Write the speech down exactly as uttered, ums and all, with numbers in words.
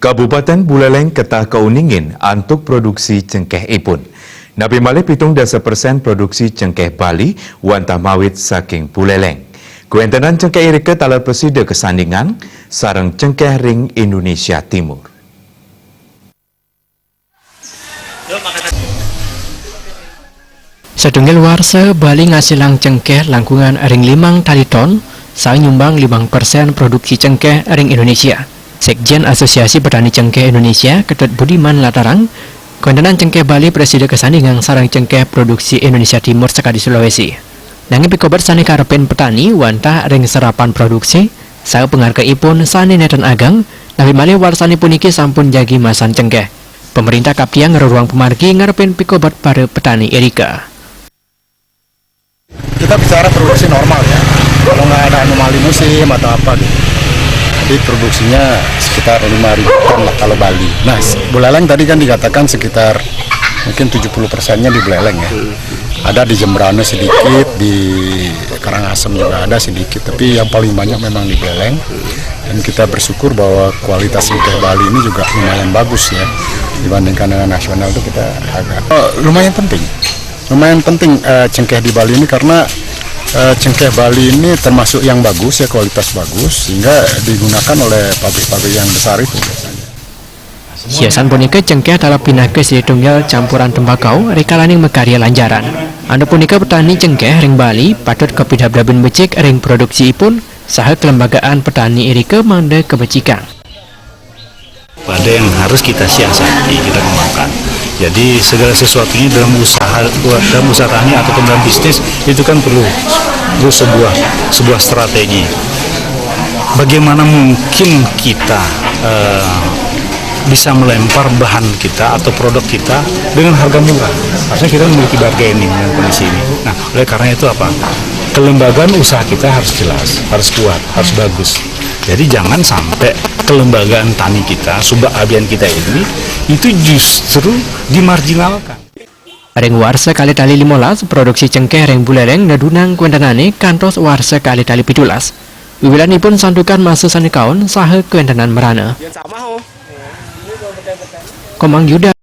Kabupaten Buleleng ketah kauningin antuk produksi cengkehipun. Napi malih pitung dasa persen produksi cengkeh Bali wantah mawit saking Buleleng. Kuentenan cengkeh irika taler prasida kasandingang sareng cengkeh ring Indonesia Timur. Satunggal warsa Bali ngasilang cengkeh langkungan ring limang tali ton, saha nyumbang limang persen produksi cengkeh ring Indonesia. Sekjen Asosiasi Petani Cengkeh Indonesia, Ketut Budiman latarang, kuentenan cengkeh Bali prasida kasandingang sareng cengkeh produksi Indonesia Timur sakadi Sulawesi. Nanging pikobet sane karepin petani wantah ring serapan produksi, saha pangargaipun sane neten ageng, napi malih warsane puniki sampun jagi masan cengkeh. Pemerintah kaptiang ngruruang pamargi ngarepin pikobet para petani irika. Kita bicara produksi normal ya, kalau nggak ada anomali musim atau apa gitu. Jadi produksinya sekitar lima ribu ton lah kalau Bali. Nah, Buleleng tadi kan dikatakan sekitar mungkin tujuh puluh persennya di Buleleng ya. Ada di Jembrana sedikit, di Karangasem juga ada sedikit, tapi yang paling banyak memang di Buleleng. Dan kita bersyukur bahwa kualitas cengkeh Bali ini juga lumayan bagus ya, dibandingkan dengan nasional itu kita agak, oh, lumayan penting. Lumayan penting, eh, cengkeh di Bali ini karena, eh, cengkeh Bali ini termasuk yang bagus ya, kualitas bagus, sehingga digunakan oleh pabrik-pabrik yang besar itu biasanya. Siasan punika cengkeh taler pinaka sida tunggal campuran tembakau rikalaning makarya lancaran. Antuk punika petani cengkeh ring Bali patut kapidabdabin becik ring produksiipun saha kelembagaan petani irika mangda kabecikan. Ada yang harus kita siasati, kita kembangkan. Jadi segala sesuatunya dalam usaha, dalam usaha tani ataupun dalam bisnis itu kan perlu, perlu sebuah, sebuah strategi. Bagaimana mungkin kita, eh, bisa melempar bahan kita atau produk kita dengan harga murah? Harusnya kita memiliki bargaining dengan kondisi ini. Nah, oleh karena itu apa? Kelembagaan usaha kita harus jelas, harus kuat, harus bagus. Jadi jangan sampai kelembagaan tani kita, sumber abian kita ini, itu justru dimarginalkan. Ring warsa kalih tali limolas, produksi cengkeh ring Buleleng nedunang kuentenane kantos warsa kalih tali pitulas. Wiwilanipun santukan masa sane kaon saha kuentenan merana. Komang Yuda.